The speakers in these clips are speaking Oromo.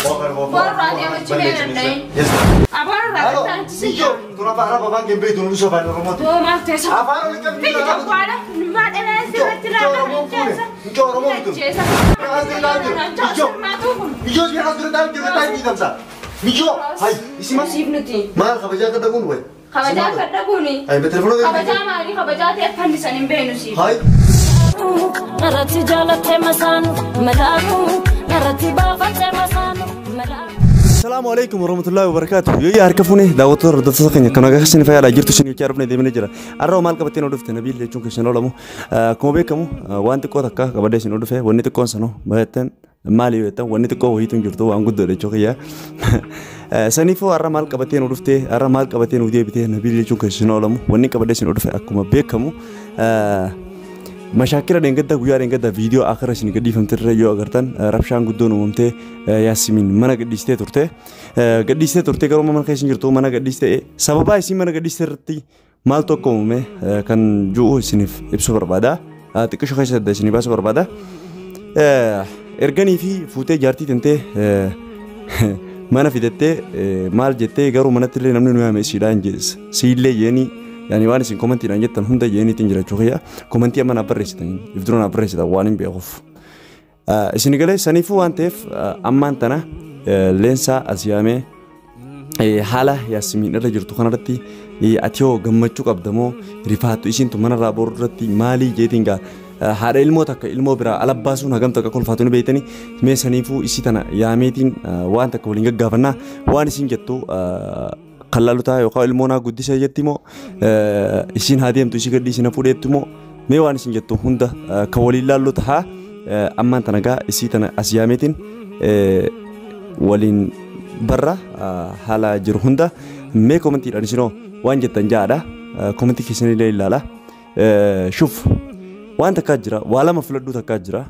Boorraa deemachi meeladhayin. Afaan irraa gattaanchi si Ijoo, tun afaan Arabaa afaan keenya beektu nuti afaan Oromooti. Too maal teessa? Afaan olii qabdi. Fidi tokkoodha. Maa dhalaa sirriitti Oromoon fuune. Ijoo Oromoo bitu. Ijoo si as dura taa'u jirra taa'u jiidhamsa. Mijoo, hay, isi maal? Siif nuti. Maal kabajaa akka dhabuun wayi? Kabajaa akka dhabuuni. Hay, telefoona Kabajaa maalii kabajaa ta'e fannisan hin beenu siif. Hay. Narratti jaalattee masaanu malaaku narratti baafattee masaanu malaaku. Salaamu alaikum warahmatullahi wabarakatuh. Yoo harka fuune daawwattoota hordoftoota keenya kan nagaa keessan fayyaadhaa jirtu isin jechaa dhufne deemnee jira. Har'a maal qabattee nu dhufte Nabiil jechuun keessan oolamu. Akkuma beekamu waan xiqqoo takka qabadee isin dhufe wanni xiqqoon sanoo baay'attan maali yoo jettan wanni xiqqoo wayiitu hin jirtu waan guddoodha jechuu kiyya. Saniifuu har'a maal qabattee nu dhufte har'a maal qabattee nu deebite Nabiil jechuun keessan oolamu wanni qabadee isin dhufe akkuma beekamu mashaakila dheengaddaa guyyaa dheengaddaa viidiyoo akara isin gadhiifamte irra yoo agartan rabshaan guddoon uumamtee Yaasimiin mana gadhiistee turte. Gadhiistee turte garuu mana keessa hin jirtu mana gadhiistee sababaa isin mana gadhiiste irratti maal tokko uumame kan jiru isiniif ibsuu barbaada. Xiqqisho keessa adda isinii baasuu barbaada. Erganii fi fuutee jaartii tantee mana fidattee maal jettee garuu manatti illee namni nu yaame isiidhaan siillee jeenii yani waan isin komantiidhaan jettan hunda jeeniitiin jira jechuudha. Komantii amma naaf barreessitan if dura naaf barreessitan waan hin beekuuf. Isin galee saniifuu waan ta'eef ammaan tana leensaa as yaamee haala Yaasimiin irra jirtu kanarratti ati hoo gammachuu qabda moo rifaattu isintu manarraa boru irratti maalii jeetiin gaa haadha ilmoo takka ilmoo biraa ala baasuun hagam takka kolfaatu ni beektanii mee saniifuu isii tana yaameetiin waan takka waliin gaggaafannaa waan isin jettu qal'aalutaa yookaan ilmoo naa guddisee jetti moo isiin haa deemtu isii gadhiisii na fuudheetti moo mee waan isin jettu hunda kan waliin laallu tahaa ammaan tana gaa isii tana as yaameetiin waliin barra haala jiru hunda mee komantiidhaan isinoo waan jettan ja'aadha komantii keessan illee ilaala shuf waan takkaa jira waa lama filadhuu takkaa jira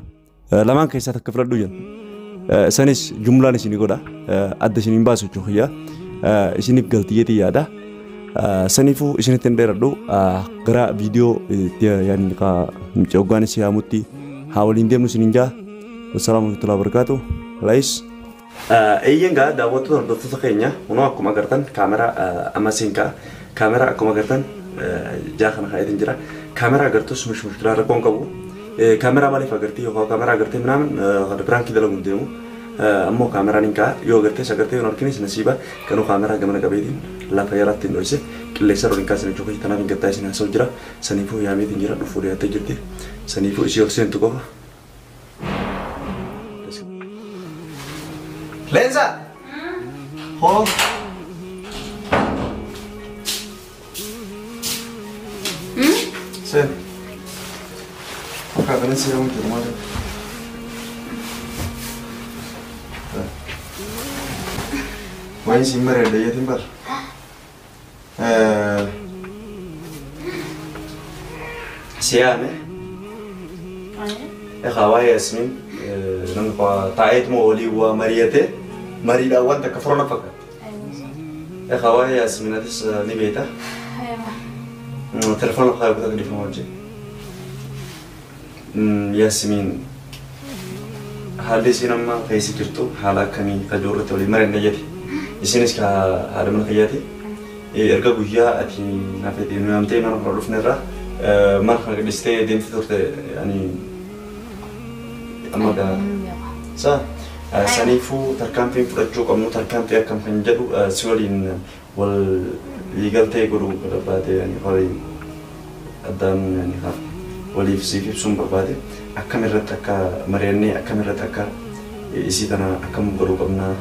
lamaan keessaa takka filadhuu jenna sanis jumlaan isinii godha adda isiniin baasu jechuudha isiniif galtiyyeetii yaada saniifuu isinitti hin dheeradhu gara viidiyoo yaani hoggaan isii haamutti haa waliin deemnu isiniin jaa wassalaamu alaikum warahmatullahi wabarakaatu laayis. Eeyyan gaa daawwattoota hordoftoota keenya kunoo akkuma agartan kaameraa amma siin ka'a kaameraa akkuma agartan jaa kana kaa'eetiin jira kaameraa agartus mushkilaa rakkoon qabu kaameraa maaliif agartii yookaan kaameraa agartee minaamin biraankii dalaguun deemu ammoo kaameraan hin ka'a yoo agartees agartee yoo argines nasiiba kanuu kaameraa gamana qabeetiin lafa yaraatti hin dhoyse qilleensa irra hin kaasin jechuudha tanaaf hin gattaa isin haasa'u jira saniifuu yaameetiin jira dhufuu dhiyaattee jirti saniifuu isii ol seentu qofa. Leensa! Hoo! Sen. Akka kanan si yaamu jiru maali? Waa'ee siin bareedda jeetiin bara. Si yaame? Egaa waa'ee Yaasmiin namni taa'eetuma olii waa mari'atee mariidhaan waan takka furana fakkaata. Egaa waa'ee Yaasmiin atis ni beekta. Telefoona lafa kaa'ee dhiifama wajjin. Yaasmiin haalli isiin amma keessa jirtu haala akkamii kajoo irratti waliin mari'anne jette. Isinis ka haadha mana kiyyaati. Erga guyyaa ati naaf nu yaamtee mana kana dhufne irraa mana kana gadhiistee deemtee turte ani amma gaa sa saniifuu tarkaanfiin fudhachuu qabnu tarkaanfii akkam kan jedhu si waliin wal liigaltee godhuu barbaade waliin addaan waliif siif ibsuun barbaade akkam irratti akka mari'annee akkam irratti akka isii tana akkam godhuu qabnaa.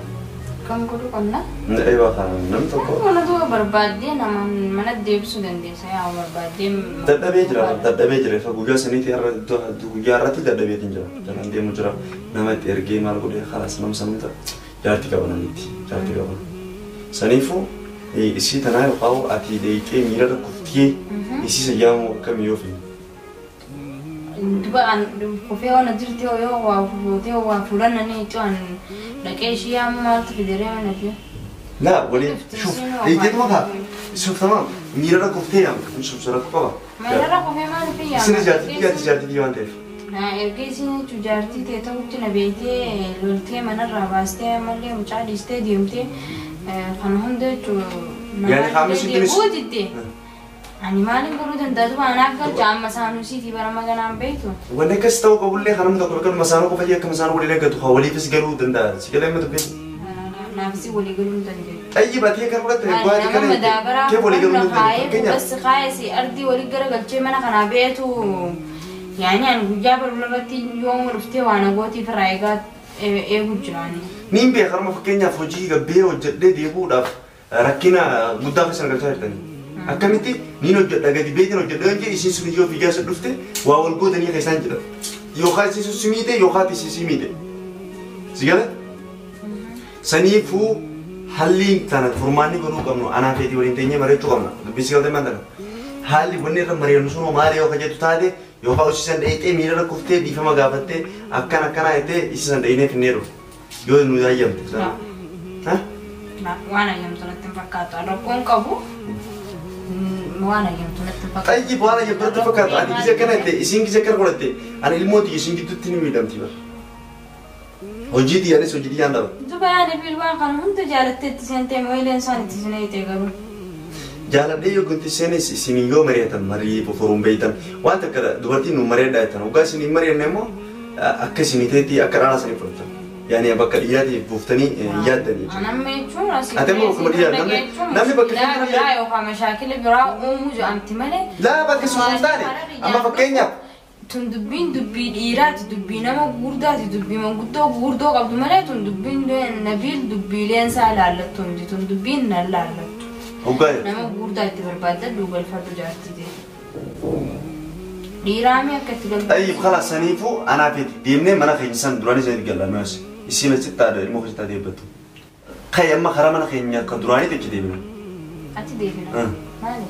Akkam godhuu qabna? Eeyyee namni tokko. Mana duuba barbaaddee nama mana deebisuu dandeessa yaa barbaaddee. Dadhabee jira dadhabee jira ifa guyyaa saniitii har'a guyyaa irratti dadhabeetiin jira jalaan deemu jira nama itti ergee maal godhee khalaas nama sanuuta jaartii qaba namitti jaartii qaba. Saniifuu isii tanaa yookaan ati deeqee miira rakkoftee isii sayyaamu akkamii yoo fi. Duba an kufee waan jirti yoo waa fuutee waa fuudhan ni cuan dhaqee ishii yaamu maaltu fideree mana fi. لا ولي شوف هي ما شوف تمام ميرا ركوفتي يا شوف شو ركوبة ميرا ركوفتي ما في يا سنة جاتي جاتي جاتي دي وانت Na erga isiin jechuun jaartii ta'e ta'utti na beektee loltee manarraa baastee ammallee mucaa dhiistee deemtee kana hunda jechuun Yaani qaamni si tunis- deebi'uu didde. Ani maalin godhuu danda'a duba anaaf galcha amma saanusiitii bara maganaan beektu. Wanni akkas ta'uu qabullee kan namni tokko bakka masaanuu qofa akka masaanuu walii eeggatu haa waliifis galuu danda'a. Si galee amma dubbiin. Naafisi walii galuu hin dandeenye. Xayyi batee kan fudhatte bu'aa Nama kana madaabaraa kee walii galuu hin dandeenye. kaayee Fakkeenyaaf bas kaayee si ardii walii garagalchee mana kanaa beetu yaani ani guyyaa balbalatti yooma dhuftee waan agootiif irraa eegaa eegu jiraani. niin beeka harma fakkeenyaaf hojii gabbee hojjedhee deebi'uudhaaf rakkina guddaa keessa galchaa jirtanii. Akkamitti niin hojjedha gadi beetiin hojjedha yoo jedhe isiin sun iyyoo fiigaa isa dhufte waa wal gootanii keessaan jedha. Yookaan isiin sun si miite yookaan isiin si miite. Si gala? Saniifuu halli tana furmaanni godhuu qabnu anaa feetii waliin teenyee mari'achuu qabna. Dubbii si galtee maal tana? Haalli wanni irra mari'annu sun maali yoo jettu taate yookaan hojii dheeyxee miira rakkoftee dhiifama gaafattee akkan akkanaa jettee isii san dheeynee finnee dhufu. Yoo nu hayyamte. Ha? Waan hayyamtu natti hin fakkaatu. Rakkoon qabu waan hayyamtu natti hin fakkaatu. Xayyi waan hayyamtu natti fakkaatu. Ati gise akkana jette isiin gise akkana godhatte ani ilmoo tiyya isiin gidduutti ni miidhamti bara. Hojii tiyya anis hojii tiyyaan dhaba. Duba yaani bilwaan kana hunda jaalattee itti seentee mooyileen isaan itti sinee garuu. Jaaladhee yoo gunti seenes isin yoo mari'atan marii furuun beeytan waan takka dubartiin nu mari'adhaa jettan hoggaa isin hin mari'anne immoo akka isin ta'etti akka dhalaa sanii fudhatan. Yaani bakka dhiyyaatiif buuftanii yaaddanii jechuudha. Anamma jechuun asii Ati immoo bakkuma dhiyyaa namni bakka biraa keenya yookaan mashaakila biraa uumuu jedhamti malee. Laa bakka sun hin taane amma fakkeenyaaf Tun dubbiin dubbii dhiiraati dubbii nama gurguddaati dubbii manguddoo gurguddoo qabdu malee tun dubbiin nabiil dubbiileen isaa laallattu miti tun dubbiin nan laallattu. Hoggaa Nama gurguddaa itti barbaadda duugalfadhu jaartii ta'e. Dhiiraami akka itti galfatu. Tayyib خلاص saniifuu anaa feeti deemnee mana keenya san duraanii sanitti galla nuyi isiin achitti taate ilmoo keessa taatee eebbattu. Kai amma karaa mana keenya kan duraanii achi deemna. Ati deebina. Maali?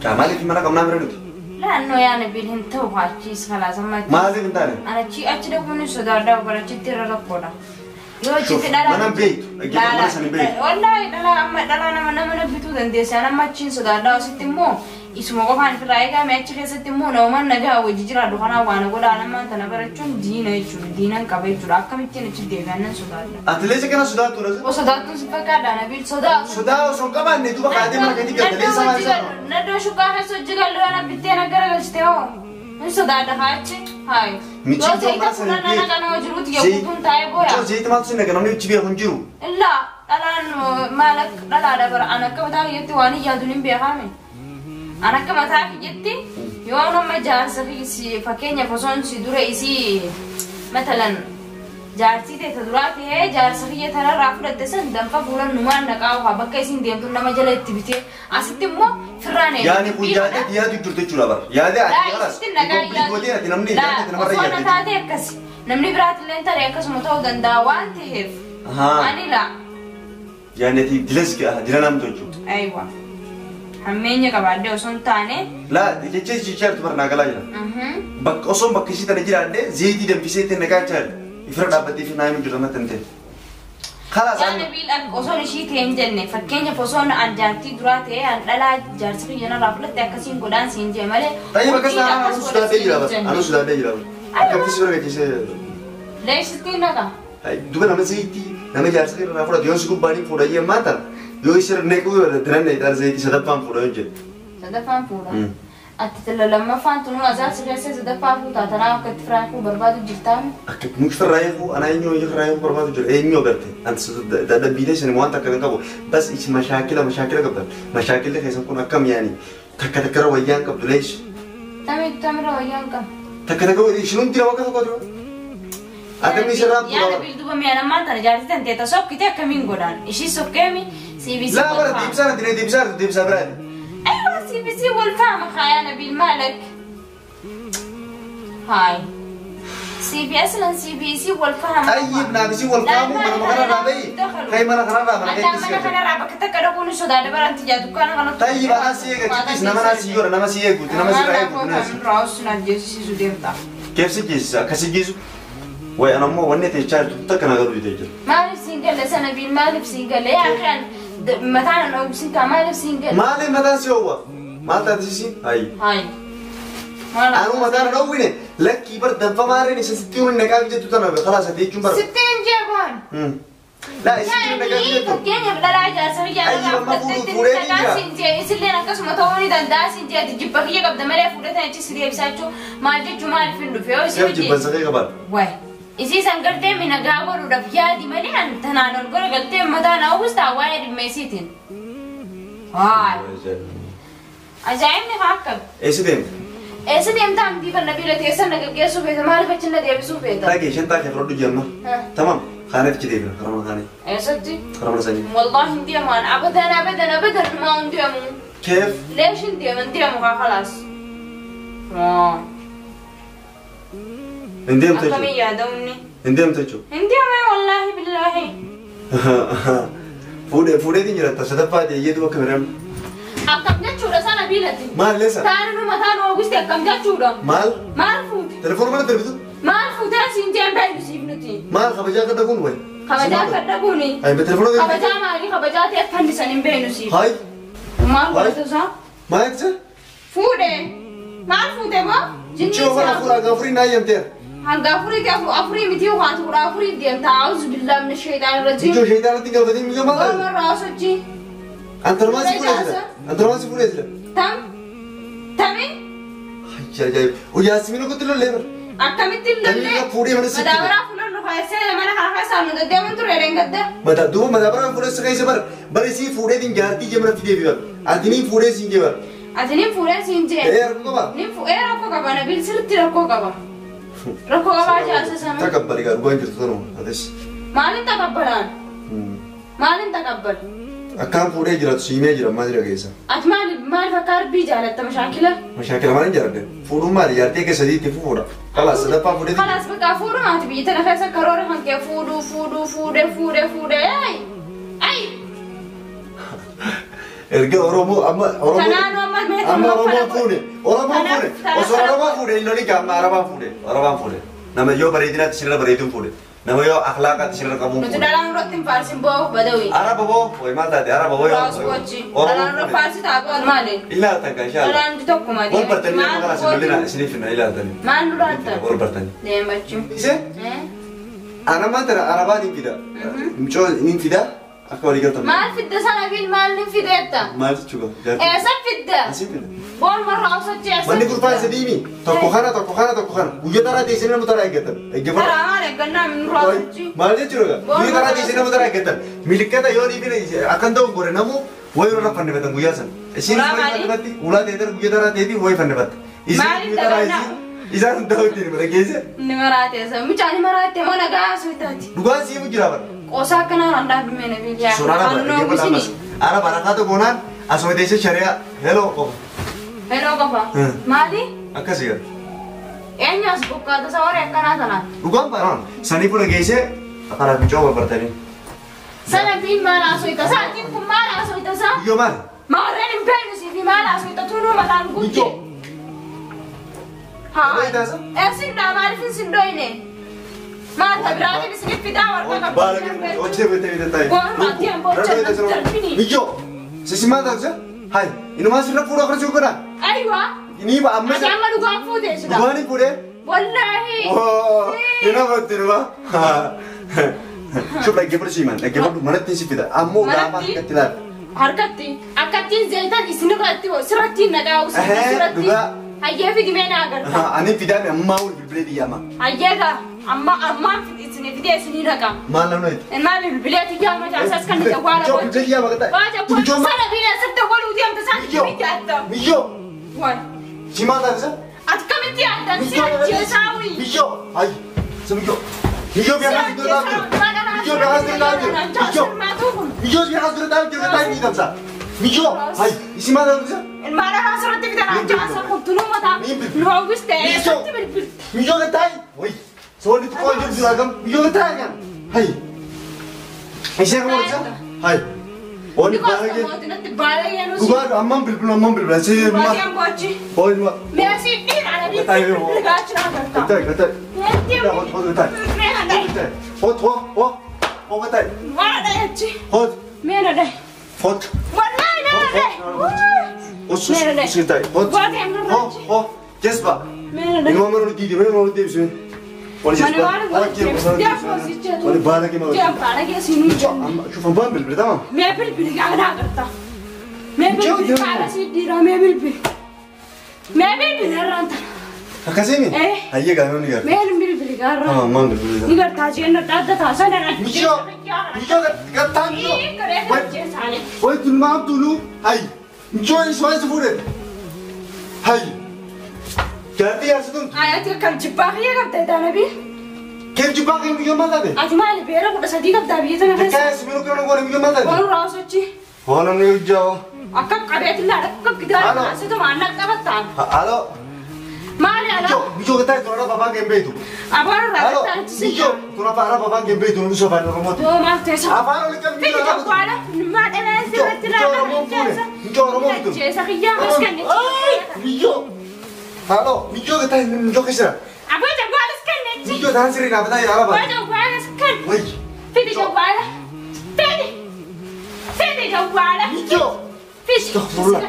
Kaa maaliif mana qabnaa bira nuti? Laannoo yaa nabiil hin ta'u achiis khalaas amma. Maaliif hin taane? Ana achi achi dhaquun sodaadhaa barachitti irra rakkoodha. Yoo achitti dhala. Mana hin beektu. Dhaggeeffatu mana sana hin beektu. Wallaahi dhala amma dhala nama nama bituu dandeesse. Ana amma achiin sodaadhaa asitti immoo isuma qofaan ofirraa eegame achi keessatti immoo namumaan nagaa wajji jiraadhu kanaa waan godhaa namaan tana barachuun diina jechuudha. Diinan qaba jechuudha. Akkamittiin achi deebi'an nan sodaadha. Atilees akkana sodaattu dha. O sodaattuun si fakkaadha nabiil sodaa. Sodaa osoo hin qabaanne duuba kaatee mana keetii galta. Leensa maal isaa? Naddoo shukaa keessa hojii gallu ana bittee na garagalchite hoo. Hin sodaadha haachi. Haayi. Michi Yoo iddoo zayita mana sana fuula hin nana kana hojiruuti beektu. yaquutuun taa'ee booya. Iddoo zayita maaltu sin dhaga namni achi beeku hin jiru. Illaa dhalaan maal akka dhalaadha bara an akka mataa kiyyatti waan hin yaaduun hin beekame. An akka mataa kiyyatti yoo nama jaarsa fi fakkeenyaaf osoon si dura isii matalan jaartii ta'e ta duraa ta'ee jaarsa kiyya tanarraa fudhatte san danfa fuula numaan naqaa haa bakka isiin deemtu nama jala itti bitee asitti immoo firraan eegu. Yaani kun yaadee dhiyaatu jirtu jechuudha bara. Yaadee ati galas. Gootee ati namni yaadee namarra Osoo na yaadde. taate akkasi namni biraatillee taate akkasuma ta'uu danda'a waan ta'eef. Ahaa. Ani laa. Yaani ati dilas dila namtu jechuudha. Aywa. Hammeenya qabaadde osoo hin taane. Laa jecha jechaa jirtu bara naa galaa jira. Bakka osoo bakka ishii tana jiraadde zayitii danfisee ittiin naqaa jechaa jirtu. Ifira dhaabbattee fi naa himu jirta natti hin ta'e. Khalaas Yaa amma. Nabiil akka osoon ishii ta'e hin jenne fakkeenyaaf osoon an jaartii duraa ta'e an dhalaa jaarsa kiyya narraa fudhatte akkasiin godhaan siin jee malee. Tayyib akkas hojiin taanaan akkas anuu godha sodaadhee siin jira hin bara. jenne. Anuu sodaadhee jira bara. Akkamitti si bira gachiisee. Leessittiin naqa. Duba nama zayitii nama jaarsa irraa fudhatu yoo si gubbaanii fuudha jee maal ta'a? Yoo isirra neequu diranne ixaan zayitii sadaffaan fuudha yoo jedhe. Sadaffaan fuudha. Ati tala lammaffaan tunuu azaarsi keessa sadaffaa fuutaa tanaa akka itti firaakuu barbaadu jirtaami. Akka muki firraa eeguu ana eenyu hojii firraa eeguu barbaadu jira eenyu agarte anti dadhabbiilee isin waan takka kan qabu bas isin mashaakila mashaakila qabdan mashaakilli keessan kun akkam yaani takka takkara wayyaan qabdu leesh Tamii tamirra wayyaan qaba. takka takka isin hundi nama akka tokkooti akkamii isirraa Yaa Nabiil duba mi'a namaan tana jaartii tan teeta sokkite akkamiin godhaan ishii sokkeemi CBC laa bara deebisaa na diree deebisaa deebisaa biraati. أيوة CBC والفهم يا نبيل مالك هاي CB أصلا CBC والفهم طيب نابسي والفهم mana kana irraa bahi kai mana kana irraa mana أنا keetti si mana galcha. kana irraa bakka takka dhaquun sodaadha bara anti jaa dukkaana kanatti. طيب anaa si eegachiitis nama naa si yoora nama si eeguuti nama si irraa eeguuti naa si. Raawus na jeesisiisu deemta. Keef si geessisa akkasi geessu way ana immoo wanni ati jechaa jirtu takka na galuu didee jira. Maaliif siin galle sana Nabiil maaliif siin galle yaa kan mataan na oogsin kaa maaliif siin galle. Maaliif mataan si oowwa? Maal taate sisiin? Hayi. Hayi. Maal Anuu mataan na dhoowwine Lakkii bar danfa maarreen isa sitti hundi naqaa jettu tana khalaas ati jechuun bara. Sittiin jeebaan. Laa isitti hundi naqaa jettu. Fakkeenyaaf dhalaa jaarsa biyyaa Ayyi, amma fuudhee ni jira. Siin jee isilleen akkasuma ta'uu ni danda'a siin jee ati jibba kiyya qabda malee fuudhatan achi si deebisaa jechuun maal jechuun maaliif hin dhufe yoo Seef jibbansa kee qabaadha. Waay. Isii san gartee minagaa godhuudhaaf yaadi malee an tanaan ol godha galtee mataa na uwwistaa waa'ee dhimma isiitiin. Waay. Ajaa'ibni haa akkam. Eessi deemte? Eessa deemtaa miti kan bira teessan na gaggeessuu feeta maaliif achi na deebisuu feeta? Taakee shan taakee fudhadhu jemma. Tamam. Kaaneef achi deebina karama kaanee. Eessatti? Karama sanyii. Wallahi hin deemaan abadan abadan abadan maa hin deemu. Keef? Leesh hin deemu hin deemu haa khalaas. Hin deemtu jechuudha. Akkamiin yaadamni? Hin deemtu jechuudha. Hin deemu wallaahi billaahi. Fuudhee fuudheetiin jiraata sadaffaa deeyyee akka biraan. Akkam jechuudha sana biilatti. Maal leessa? Taanuma mataan oogiste akkam jechuudha. Maal? Maal fuute? Telefoon mana darbitu? Maal fuutee siin jeen beeknu siif nuti? Maal kabajaa akka dhabuun wayi? Kabajaa akka dhabuuni. Ay, telefoon darbitu? Kabajaa maalii kabajaa ta'e fannisan hin beeknu siif. Hay. Maal godhatu isaa? Maal jecha? Fuudhee. Maal fuute moo? Jinni Mucoo kana fuula hanga afurii naa eeyyamteera. Hanga afurii afurii miti waan kudha afurii deemta. Auzu billaahi mina shaytaan rajiim. Mucoo shaytaanatti galfatee miidhama maal? Morma irraa sochii. Antarmaasi fuudhee jira. Antarmaasi fuudhee jira. Tam. Tami. Ajaa'ib. Yaasmiin okkoti lollee bara. Akkamitti lollee? Kan fuudhee mana sitti. Madaabaraa fuudhan dhufaasee mana kana keessaa nu deddeeman ture reengadda. Mataa duuba madaabaraa fuudhee si keessa bara. Bara isii fuudheetiin jaartii jee mana fidee bara. Ati niin fuudhee siin jee bara. Ati niin fuudhee siin jee. Ee rakkoo qaba. Niin fuudhee rakkoo qaba Nabil sirriitti rakkoo qaba. Rakkoo qabaa jaarsa sana. Takabbali gaa dhugaan jirtu tanuma atis. Maaliin takabbalaan? Maaliin takabbal? Akkaan fuudhee jiraatu siimee jira maal jira keessa. Ati maaliif maaliif akka arbii jaalatta mashaakila? Mashaakila maaliin jaaladde? Fuudhuun maali jaartee keessa sadiitti fuudha. Kalaas sadaffaa fuudhee. Kalaas bakka fuudhu maati biyya tana keessa karoora kan kee fuudhuu fuudhuu fuudhee fuudhee fuudhee ay ay. Erga Oromoo amma Oromoo. Kanaanuu amma mee Amma Oromoo fuudhe. Oromoo fuudhe. Osoo Oromoo fuudhe inni loli gaama Arabaan fuudhe. Arabaan fuudhe. Nama yoo bareedinaatti isinirra bareeduun fuudhe. Nama yoo akhlaaqaatti isinirra qabuun Nuti fuudhe. dhalaan irratti hin faarsin boo badawi. Araba boo wayi maal taate araba boo yoo. Raas gochi. Dhalaan irra faarsi taatu maali? Ilaaltan kan inshallah. Dhalaan tokko maali? Wal bartanii nama kana isin lolina isiniif finna ilaaltanii. Maal nu laaltan? Wal bartanii. Deemachu. Ise? Ana maal tana Arabaan hin fida. Mucoo hin fida. Akka walii galtan. Maal fidda sana bil maal ni fideetta? Maal jechuudha? Jaartii. Eessa fidda? Asii fida. Boon marraa osoo eessa? Manni kurfaan sadii mi? Tokko kana tokko kana tokko kana. Guyyaa taraa teessee nama taraa eeggatan. Eeggifata. Taraa maal eeggannaa min duraa sochii? Maal jechuudha? Guyyaa taraa teessee nama taraa eeggatan. Milikkata yoo dhiibine akkan ta'u gore namu wayii irra fannifatan guyyaa sana. Isiin Ulaa wayii maali? fannifatti ulaa teetan guyyaa taraa teetii wayii fannifatta. Isiin Maaliif guyyaa taraa dabalaa? isiin isaan hin ta'u ittiin mana keessa. Ni maraate sa mucaan ni maraate moo nagaa asii taati? Dhugaan siimu jira bara. Qoosaa akkanaa an dhaabbime na biyya. Suuraa Afaan araba dhaggeeffadha ammas. Araba rakaata goonaan asuma teessee shari'aa heloo qofa. Heloo qofa. Maali? Akkasii gara. Eenyu as bukkaata isa warri akkanaa tanaan? Dhugaan baanaan sanii buna geessee karaa fincoo barbartanii. Sana biin maal haasofta? Saatiin kun maal haasofta isaa? Iyyoo maali? Maarreen hin beeknu siifi maal haasofta? Tunuu mataan guute. Ijoo. Haa. Maal taasa? Eessin dhaa maaliif hin doyne? Maal tabiraatiin isiniif fidaa warqa qabdu. Baala hojii beekte beekte taa'e. Goon maatii hin boochan darbini. Iyyoo. Sisi maal taasisa? Hai. Inumaa sirra fuudhoo akkasii godhaa. Aywa. Ni ba amma Ati amma dhugaan fuute sida. Dhugaan hin fuudhee? Wallaahi. Oh, ina batti dhugaa. Shuf dhaggeeffadhu siiman dhaggeeffadhu manatti si fida. Ammoo gaafa Manatti? harkatti ilaali. Harkatti akkattiin zayitan isinirratti sirratti naqaa sirratti. Dhugaa. Hayyee fidi mee naa agarta. Ani fidaame ammaa ol bilbilee xiyyaama. Hayyee gaa amma ammaan isin fidee isinii naqa. Maal namni itti? Ilmaan bilbilee xiyyaama caasas kan ija waala Ijoo bilbilee xiyyaama qaxxaa. Waaja sana bina sirta waluu deemta isaan Ijoo. itti adda. Miyyoo. Waan. Si maal taasisa? Ati kamitti adda si ajjeesaawi. Miyyoo. Hayi. Si miyyoo. Miyyoo biyya kaas dura taa'u jiru. Miyyoo biyya kaas dura taa'u jiru. Miyyoo. Miyyoo biyya kaas dura taa'u jiru taa'u ni tamsa. Miyyoo. Hayi. Si maal taasisa? Ilmaan asirratti fidan ajjaasa kuntunuu mataa nu hawwiste eessatti bilbil. Miyyoo qaxxaayi. Wayi. Soonni xiqqoo jiru jira gam. Miyyoo qaxxaayi kan. Hayi. Ishee kan taasisa? Hayi. Oonni baay'ee. Mootinatti baay'ee nu si. Dhugaa ammaan bilbilu ammaan bilbila. Si maal? Baay'een boochi. Oonni maal? Meesii dhiira ana bilbil gaachina agarta. Qaxxaayi qaxxaayi. Meetii. Hot hot qaxxaayi. Meena dhayi. Hot hot hot. Hot qaxxaayi. Waa dhayachi. Hot. Meena dhayi. Hot. Wallaahi meena dhayi. Hot. Hot. Hot. Hot. Jesba. Ilma mana nuti diidee mana nuti deebisee. Mana waan godhe. Wali baala kee maal? Jee baala kee siinuu jenna. Shuf abbaan bilbile tamam. Mee bilbili gaana agarta. Mee bilbili kaala si dhiiraa mee bilbili. Mee bilbili irraan tana. Akkasiimi? Hayyee gaana ni garta. Mee bilbili gaarraa. Tamam maan bilbili. Ni gartaa jeen adda taasan dha. Mijoo mijoo gartaa mijoo. Wai tulmaa tulu hayy. Mijoo isoo isa fuudhe. Hayy. Jaartii yaasituun. Ayati kan jibbaa kiyya qabda Daanabii. Keef jibbaa kiyya miyyoo maal taate? Ati maali beera 13 qabdaa biyya tana keessa? Takkaa yaasimiin hogganuu goone miyyoo maal taate? Waan raawwasochi. Waan namni hojjaa. Akka qabeetti laala akka gidaara asituma anna qabattaan. Halo. Maali ala? Mijoo gataa tun araba afaan kee beektu. Afaan irraa Halo. gataa achi Mijoo tun afaan araba afaan kee beektu nuti afaan Oromooti. Yoo maal teessa? Afaan oli kan Fidi mijoo araba. jawwaala maa dhalaa sirratti Mijoo Oromoon fuune. Mijoo Oromoon fuune. Jeesa kiyyaa as kenne. Mijoo. Halo. Mijoo gataa mijoo keessa. Aboo jawwaala as kenne. Mijoo taan sirrii naaf taa'e araba. Aboo jawwaala as kenne. Wayyi. Fidi jawwaala. Fidi. Fidi jawwaala. Mijoo. Fidi. Astaghfirullah.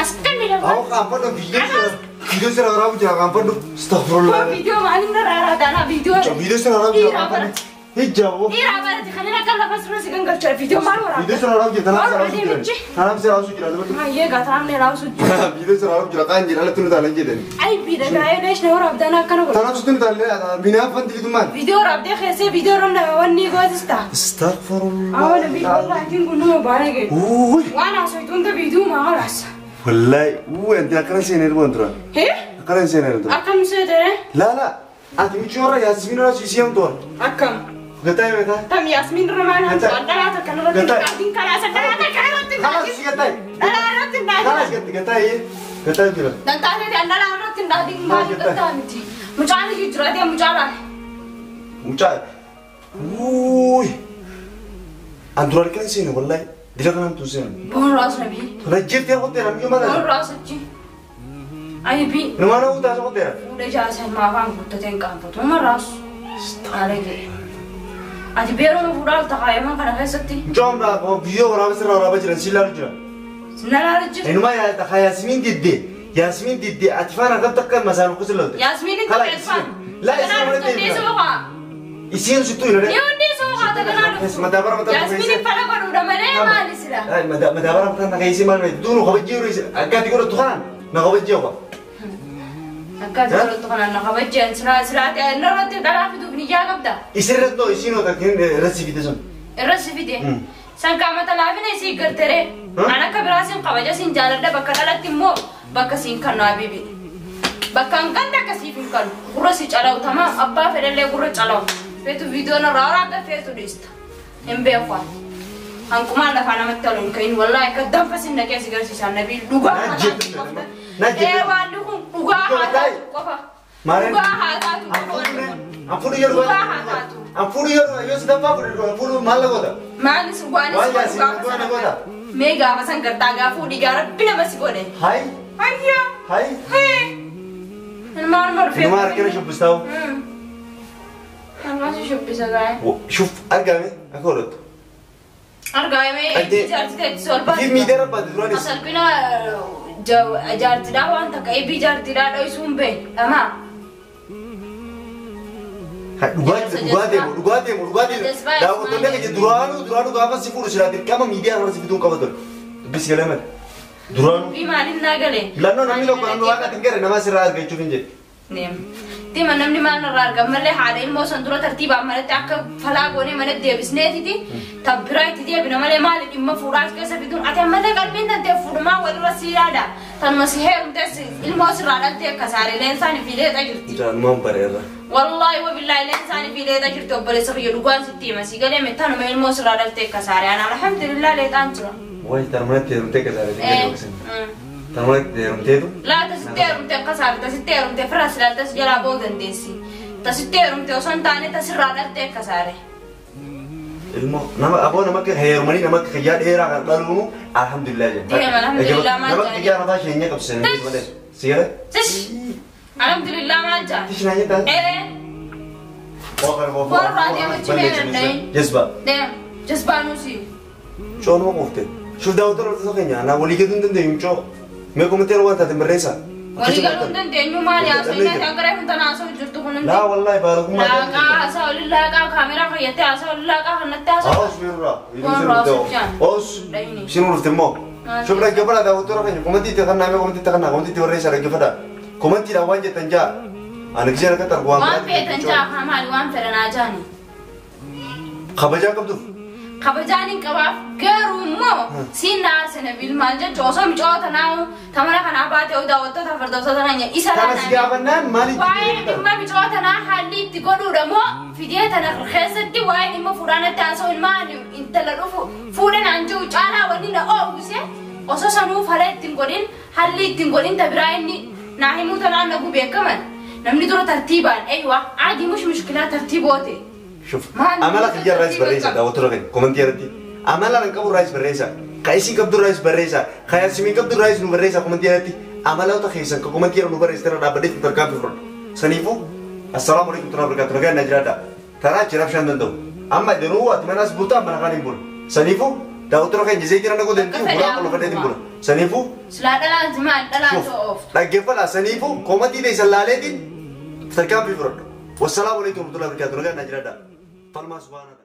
As kenne jawwaala. Awwa qaanfadhu viidiyoo sira. Viidiyoo sira waraabu jira qaanfadhu. Astaghfirullah. Viidiyoo maaliin irraa raadaana viidiyoo. Viidiyoo sira waraabu jira qaanfadhu. Hijjaa. Dhiiraa barate kanneen akka lafa sirra si gangalcha viidiyoo maal waraabda? Viidiyoo sira waraabu jira tanaaf sira raawwu jira. Tanaaf sira raawwu jira. Mayyee gataamne raawwu jira. Viidiyoo sira raawwu jira kaan jira alatti nu taalan jedhani. Ay biidha gaa'ee leeshna waraabdaan akkana godha. Tanaaf sitti nu taalan binaaf wanti litummaan. Viidiyoo waraabdee keessee viidiyoo irra wanni gootis ta'a. Astaghfirullah. Awwa nabii wallaahi kun nama baay'ee ga'e. Uuy. Waan haasoftu hunda viidiyoo maa halaasa. Wallahi uuy anti akkana seenee dhuman tura. Hee? Akkana seenee tura. Akkam seetee? Laa laa ati michuu warra Yaasmiin irraa siisii hamtu warra. Akkam? Gataa yoo gataa. Tam Yaasmiin irra maal hamtu? Dhalaa takka irratti Gataa. dhaatiin karaa isa dhalaa takka irratti Kalas dhaatiin. gataa. Dhalaa irratti dhaatiin. Kalas gataa gataa jira. Dantaa ta'e dhalaa irratti dhaatiin maal dantaa miti. Mucaan iyyuu jira ta'e mucaa laale. Mucaa. Uuy. An dura kan seene wallahi dila kan hamtu seene. Boon raas nabii. Tuna jirtee qotteera miyyoo maal Boon taate? raas achi. Aybi Numaa nama utaasa qotteera. fuula jaasan maafaan guuttatee hin qaanfatu. Uma raas. Haala ga'e. Ati beeruma fuudhaa takaayaman kana keessatti. Mucaan viidiyoo waraaba sirraa waraabaa jiran si ilaalu jira. Na laalu jira. Inumaa Yaasmiin diddee Yaasmiin diddee ati faana akkam takka masaan kusi lolte. Yaasmiin hin Kala ta'e laa isiin walitti Dhiisuu deebina. qaa. Isiin sittuu hin Ni hundi isuu qaa taganaa dhuftu. Madaabara mataa Yaasmiin fala godhuudha malee maali sila? Madaabara mataa na keessi maal malee duunu kabajjee yeroo isiin akka ati godhattu kanaan na kabajjee qofa. Akka ati godhattu kanaan na kabajjeen silaa silaa ta'e irratti dhalaa fiduuf ni ijaa qabda. Isin irratti noo isiin hoo takkiin irratti si fide sun. Irra si fide. San qaamata laafina isii gartaree. An akka biraa siin kabaja siin jaaladha bakka dhalatti immoo bakka siin kannu habibi. Bakka hin qabne akkasiif hin kannu. Gurra si calawu tamaam abbaa fedhallee gurra calawu. Feetu viidiyoon irraa waraabda feetu dhiista. Hin beeku ani. Hanqumaan lafaa namatti tolu hin ka'in wallaahi akka danfa sin naqee si garsiisan nabii dhugaa Na haa jettu taatu qofa. na jettu. Ee waan kun dhugaa haa taatu qofa. Maareen. Dhugaa haa taatu qofa wanni kun. An fuudhu yeroo Dhugaa haa taatu. An fuudhu yeroo yoo si daffaa fuudhu an fuudhu maal la goota? Maalis waan Waan isin Yaasmiin gaafa dhugaa na sana goota. Mee gaafa san gartaa gaafuu dhiigaa rabbi nama si godhe. Hayi Hayyaa. hayi. Hee. Ilmaan marfee. Inumaa harkina shubbistaa'u. Ilmaan si shubbisa gaa'e. Shuf argame akka godhattu. Argaame Ate- jaartii ta'e sol baate. Fi miidhaa rabbaati duraanis. Asalphina jaartiidhaa waan takka eebbii jaartiidhaa dho'isuun bee dhamaa. Dhugaa dhugaa deemu dhugaa deemu dhugaa deemu. Daawwattoonni akka jedhu duraanuu duraanuu gaafa si fuudhu silaa dirqama miidiyaa irra si fituun qaba ture. Dubbisi galee malee. Duraanuu. Dubbii maaliin naa galee? Lannoo namni tokko namni waaqa ati hin garre nama sirraa argachuuf hin jedhe. Deema. Deema namni maal irraa argama malee haadha ilmoo san dura tartiibaan manatti akka falaa goonee manatti deebisneetiti tabbiraa itti deebina malee maali dhimma fuudhaa as keessa fiduun ati ammallee qalbiin tantee fuudhumaa walirra si yaada. Tanuma si heerumtees ilmoo sirraa dhaltee akka saaree leensaan fi leexa jirti. Jaanumaan bareera. Wallaahi wabillahi leensaan fi leexa jirti obboleessa kiyya dhugaan sitti hima si galee tanuma ilmoo sirraa dhaltee akka saaree ana alhamdulillah leexaan jira. Wayi tanumatti heerumtee akka saaree Tanumatti heerumteetu. Laa tasitti heerumte akka saaree tasitti heerumte firra silaa tas jalaa ba'uu dandeessi. Tasitti heerumte osoo hin taane tasirraa dhaltee akka saaree. Ilmoo nama aboo nama akka heerumanii nama akka kiyyaa dheeraa kan dhaluunu alhamdulillah jedha. Deema, alhamdulillah maal Nama jedhani? kiyyaa mataa ishee qabsiisan malee. Si galee? Tish! Alhamdulillah maal jaa? Tish naa jettaa? Ee, Warra deema chimee danda'in. Jazba. deem jazbaa nuusi. Coo nama quufte. Shuf daawwattoota hordoftoota keenya anaa walii galuu hin dandeenyu coo. Mee komenteera waan taate barreessaa. Walii galuu hin dandeenyu maali haasoo inni ati akka reefu tana haasoo jirtu kun hundi. Laa wallaahi baalagummaa Laaqaa haasaa olii laaqaa kaameraa fayyattee haasaa olii laaqaa kanatti haasoo. Os birra. Waan raasuu Os. Isin urte immoo. Shuf dhaggeeffadhaa daawwattoota keenya komantii itti kannaa mee komantii itti kannaa komantii itti barreessaa dhaggeeffadhaa. Komantiidhaan waan jettan jaa. Ani gisee akka targu waan Waan feetan jaa haa maali waan fedhanaa jaani. Kabajaa qabduuf. Kabajaan hin qabaaf garuu immoo siin na aarse Nabil maal jechuun osoo micoota naamu tamara kanaa baatee daawwattoota hordoftoota keenya isa Kanas gaafannaan maaliif Waa'ee dhimma micoota naa haalli itti godhuudha moo fidee tana keessatti waa'ee dhimma fuudhaanatti haasa'uun maali intala dhufu fuudhan aan jiru caalaa wanni na oowwise osoo sanuu fala ittiin godhin haalli ittiin godhin ta biraa inni naa himuu tanaan nagu beekaman namni dura tartiibaan eeywa aadii mush mushkilaa tartiiboote. Shuf Maal amala kiyya irraas barreessa daawwattoota keenya komantii irratti. Amala kan qabu irraas barreessa. Ka isin qabdu irraas barreessa. Ka yaasimiin qabdu irraas nu barreessa komantii irratti. Amaloota keessan ka komantii irra nu barreessitan dhaabbatee itti tarkaanfii fudhadhu. Saniifuu assalaamu alaikum warahmatullahi wabarakatuh. Nagaan na jiraadha. Taraa jiraaf shan danda'u. Amma danuu ati manaas bultaa mana kaan hin bulu. Saniifuu daawwattoota keenya zeetii na godhe hin bulaa qolofadhee hin bula. Saniifuu Silaa dhalaan maal dhalaan shuf ooftu. dhaggeeffadhaa. Saniifuu komantii teessan laaleetiin tarkaanfii fudhadhu. Wassalaamu alaikum warahmatullahi wabarakatuh. Nagaan na jiraadha. Falmaa subhaanaa.